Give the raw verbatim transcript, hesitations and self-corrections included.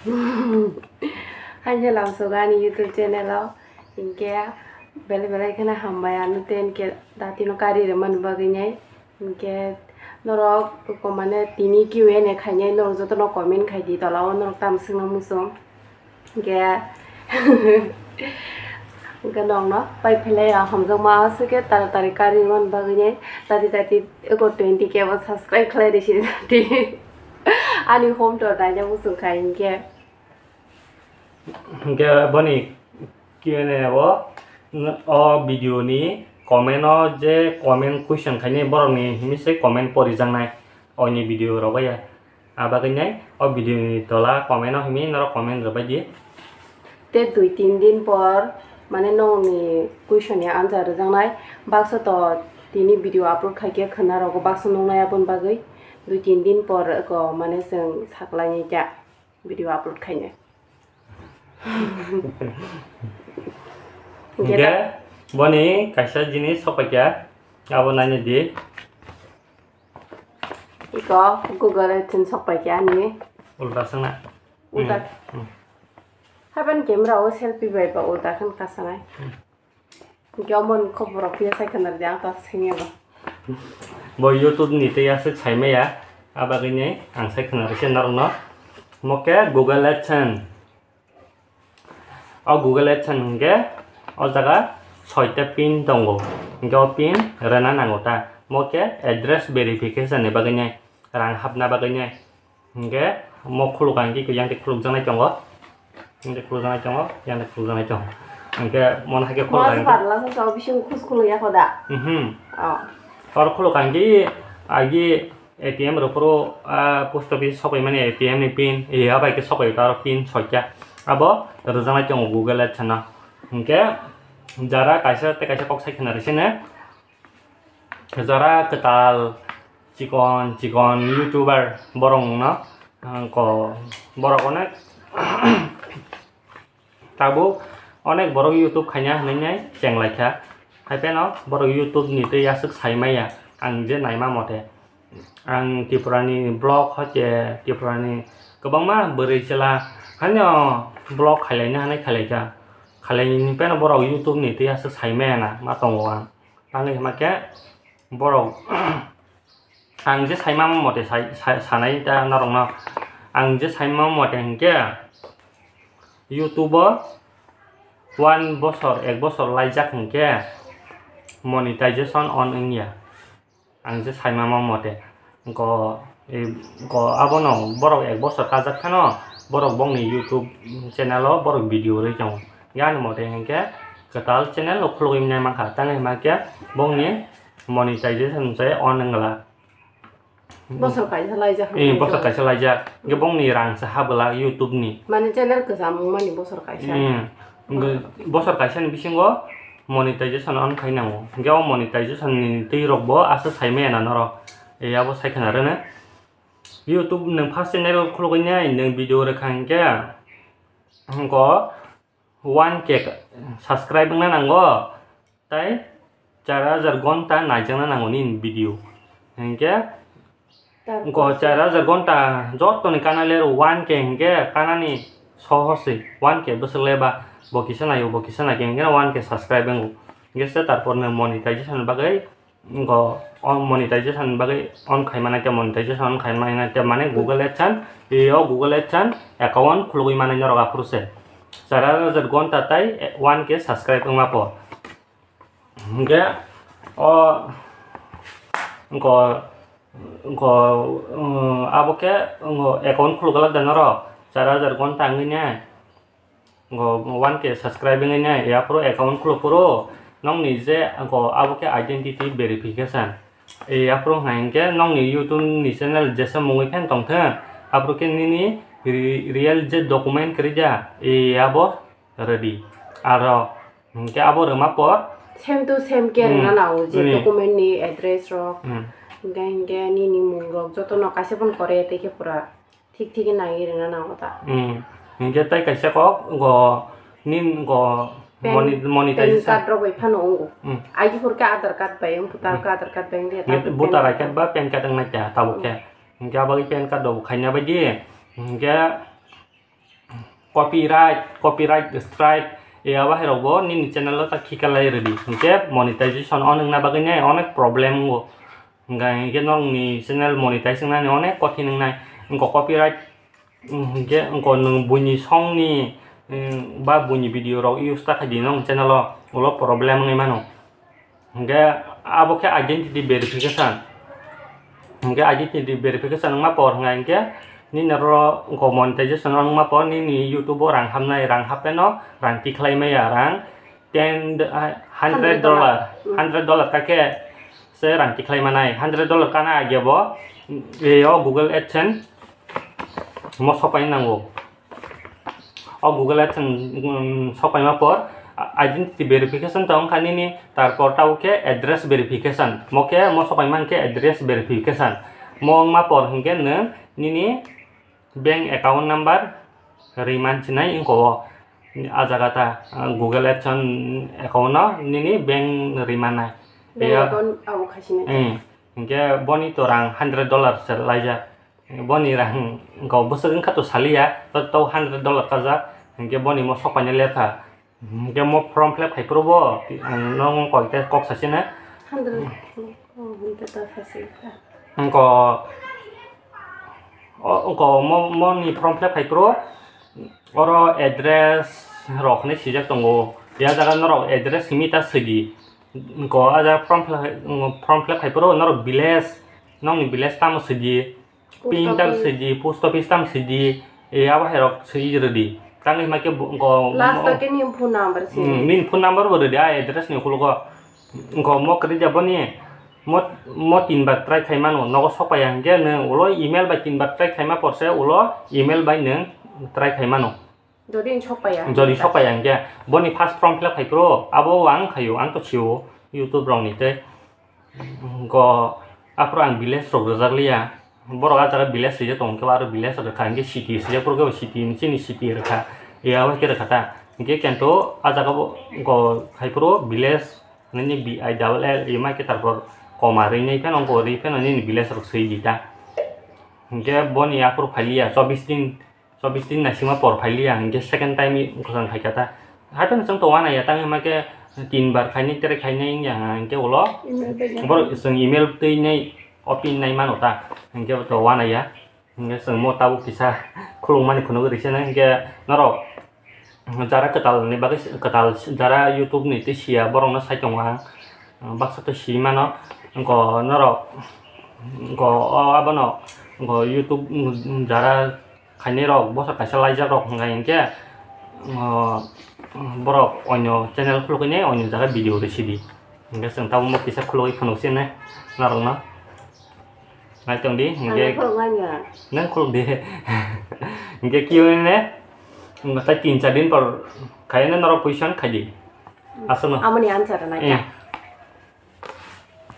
Haini lamsogo ani YouTube channel o, hinkhe belai belai kheno hambai ano ten K dati no kari rwmani bagwi nai. Hinkhe norok ko mane tini Q and A khainai norok jotono comment khai di tola o norok tamo swngna muchung. Hinkhe hinkhe nokno pai phelai a hamjakma aswk khe taratari kari rwmani bagwi nai tati tati eko twenty K bo subscribe khlai risi tati ani home tour naina muchung khai hinkhe. Hinkhe boni Q and A o, o video ni comment o je comment question khainai borok ni hinwi se comment porijaknai o ni video rok bai ya. Abagwi nai o video ni tola comment o hinwi norok comment rwbai di. Te dui tin din por mane nokni question ni answer rwjaknai baksa to tini video upload khaikhe khwna rogo baksa nuknai aboni bagwi dui tin din por eko mane chwng saklainai kha. Video upload khainai. Hinkhe boni kaisa jinis sokpaikha, abo naina di. Iko Google AdSense sokpaikha ani. Ulta songna. Ulta. Hmm. Haban camera o selfie bai ba ulta khan kasanai. Hmm. Hinkhe omo ni khobor rok phiya sai khwna rwdi, ang ta sengya ba. Bo YouTube ni tei aswk sai maya, a bagwi ni ang sai khwna rwse norok no. Mo khe Google AdSense. O Google AdSense hinkhe o jaga soita pin tongo. Hinkhe o pin rwna nango ta. Mo khe address verification ni bagwi ni, rang hapna bagwi ni. Hinkhe mo khuluk ang khe yang tei khuluk janai tongo. Yang tei khuluk janai tongo, yang tei khuluk janai tongo. Hinkhe mo hai khe khuluk ang khe. Parla sa sa bising khus khuluk ya khoda. Mhm. Oh. Or khuluk ang khe agi A T M rok phuru, ah, post office sopai mani A T M ni pin, e, abai khe sopai ta aro pin soikya. Abo rwjaknai tongo Google AdSense no. Hinkhe jara kaisa tei kaisa kok sai khwna rwsene. Jara kwtal chikon chikon YouTuber borok no, ah, ko borok onek tabuk onek borok YouTube khaina hinwi nai chenglaikha. Haiphano borok YouTube ni tei aswk sai maya ang je naima mote. Ang Tripura ni vlog hoite Tripura ni kwbangma bwrwi chwla haino vlog khailaina hinwi khailaikha. Khailaini phano borok YouTube ni tei aswk sai maya na ma tongo ang. Tangwi hima khe borok, ang je saima mote sai, sai, sanai ta norokno, ang je saima mote hinkhe YouTube o one bosor, ek bosor laijak hinkhe monetization on wngya. Ang je saima mote. Ko, e, ko abono borok ek bosor kajak phano, borok bongni YouTube channel o borok video rwi tongo. Yani mote hinkhe kwtal channel rok khulugwi nai mankha, tangwi hima khe bongni monetization se on wngla. Bosor kaisa laijak. Eh, bosor kaisa laijak. Hinkhe bongni rang se habwla YouTube ni. Mane channel kwcham wngmani bosor kaisa. Hmm. Bosor kaisa ni bisingo monetization on khai nango. Hinkhe o monetization ni twi rok bo aswk sai maya na norok. E, abo sai khwna rwno. YouTube nwng first channel khulugwi nai nwng video rwkha hinkhe, hwnkhe one K subscribe wngna nango, tai char hajar gonta naijakna nango nini video. Hinkhe, hwnkhe char hajar gonta jotoni kana le one K hinkhe kanani sohor se one K bwswk le ba bo kisa naio, bo kisa naikhe hinkhe one K subscribe wngo. Hinkhe se tarpor nwng monetization bagwi Go, o monetization bagwi on khaimani khe monetization on khaimani khe mane Google AdSense, e, o Google AdSense account khulugwi mani norok aphuru se. Char hajar gonta tai one K subscribe wngma po. Hinkhe o go, go, um, abo khe go account khulugwlak da norok char hajar gonta wngwi ne. Go one K subscribe wngwi nai, yaphuru account khuluk phuru nokni je go abo khe identity verification. Yaphuru hwnka hinkhe nokni YouTube ni channel jesa mungwi phan tongthung, aphuru khe nini re-, real je document kwrwi da, abo ready. Aro hinkhe abo rwma por same to same khe rwna nango, je document ni address rok, hinkhe, hinkhe nini mung rok jotono kaisa phano kore tei khe pura. Thik thik nai rwna nango ta. Hmm. Hinkhe tai kaisa kok go nin go moni-, monetization. Pan card rok bai phano wngo. Hmm. Agi phur khe Aadhaar card bai wng, voter card, Aadhaar card bai wng khe. Hinkhe voter I D card ba pan card wng nai kha tabuk khe. Hmm. Hinkhe abagwi pan card rok khaina bai di. Hinkhe copyright, copyright strike, e abo hai rok bo nini channel o ta khikalai rwdi. Hinkhe monetization o nwngna bagwi nai onek problem wngo. Hinkhe, hinkhe nokni channel monetize wngnani onek kothin wngnai. Wngkha copyright, mm, hinkhe wngkha nwng buini songni, mm, ba buini video rok use ta khaidi nwng channel o, ulo problem wngwi mano. Hinkhe abo khe identity verification. Hinkhe identity verification wngma por hwnga hinkhe nini oro wngkha monetization wngma por nini YouTube o rang hapnai, rang hapeno rang tikhlai maya, rang ten, ah, hundred dollar, hundred dollar ka khe se rang tikhlai manai, hundred dollar kana age bo, e, o Google AdSense mo sopai nango. O Google AdSense, um, sopaima por, a-, identity verification ta wngkha nini, tarpor tabo khe address verification. Mo khe mo sopaima hinkhe address verification. Mo wngma por hinkhe nwng nini bank account number riman sinai wngkha o. A jaga ta, uh, Google AdSense account no nini bank rimanai. Bank account abo khasinai. Hmm. Hinkhe boni to rang hundred dollar se laijak. Boni rang wngkha bwswk wngkha to saliya, to, to hundred dollar kajak. Hinkhe boni mo sopaina lepha. Hinkhe mo form fill up khai phuru bo, ang no kok, kok sasina. Hundred, oh, hundred ta sasi kha. Wngkha, o, wngkha mo, mo ni form fill up khai phuru, oro address rok hinwi swijak tongo. Ya jaga norok address simi ta swidi. Wngkha o jaga form fill up khai, form fill up khai phuru norok village, nokni village tamo swidi. Pin tam sidi, post office tam sidi, e, abo hai rok sidi rwdi. Tang hima khe bo, go, last o khe nini phone number sidi. Hmm, nini phone number bo rwdi, a address ni ukologo. Go mo kwrwi ja boni, mo, mo tin bar try khai mano, nogo sok paiya hinkhe nwng ulo email bai tin bar try khai ma porse, ulo email bai nwng try khai mano. Jodi sok paiya. Jodi sok paiya hinkhe, boni first form fill up khai phuru, abo ang khaio, ang to sio, YouTube rok ni tei. Go, aphuru ang village rok rwjak liya. Borok ah jaga village swijak tongo, kebo aro village rwkha, hinkhe city swijak phuru kebo city ni chini city rwkha. Ya, abo khe rwkha ta. Hinkhe kento ah jaga bo go khai phuru village nini B I double L E ma khe tarpor koma rwi nai phano go rwi phano nini village rok swi di ta. Hinkhe boni aphuru phai liya, chobbish din. Chobbish din naisingma por phailiya, hinkhe second time i-, wngkha kha ta. Hapheno chwng to uanaiya, tang hima khe tin bar khainai, tere khainai wngya, hinkhe ulo email bai borok chwng email twi nai, o pin nai mano ta, hinkhe to uanaiya. Hinkhe chwng mo tabuk kisa khulukmani phunugwi rikse nai, hinkhe norok jara kwtal ni bagwi, kwtal jara YouTube ni tei siya borokno sai tongo ang, baksa to si mano, wngkha norok, wngkha o abono, wngkha YouTube, mm, jara khainai rok, bosa kaisa laijak rok hwnka hinkhe, o, borok onyo channel khuluknai, onyo jaga video rw sidi. Hinkhe chwng tabukbo kisa khulugwi phunuk sini norokno. Nai tong di, hinkhe khuluk nai ya. Nang khuluk di. Hinkhe Q and A ne, tai tin char din por khaina norok question khai di. Aswkno. Amoni answer nai. Eh,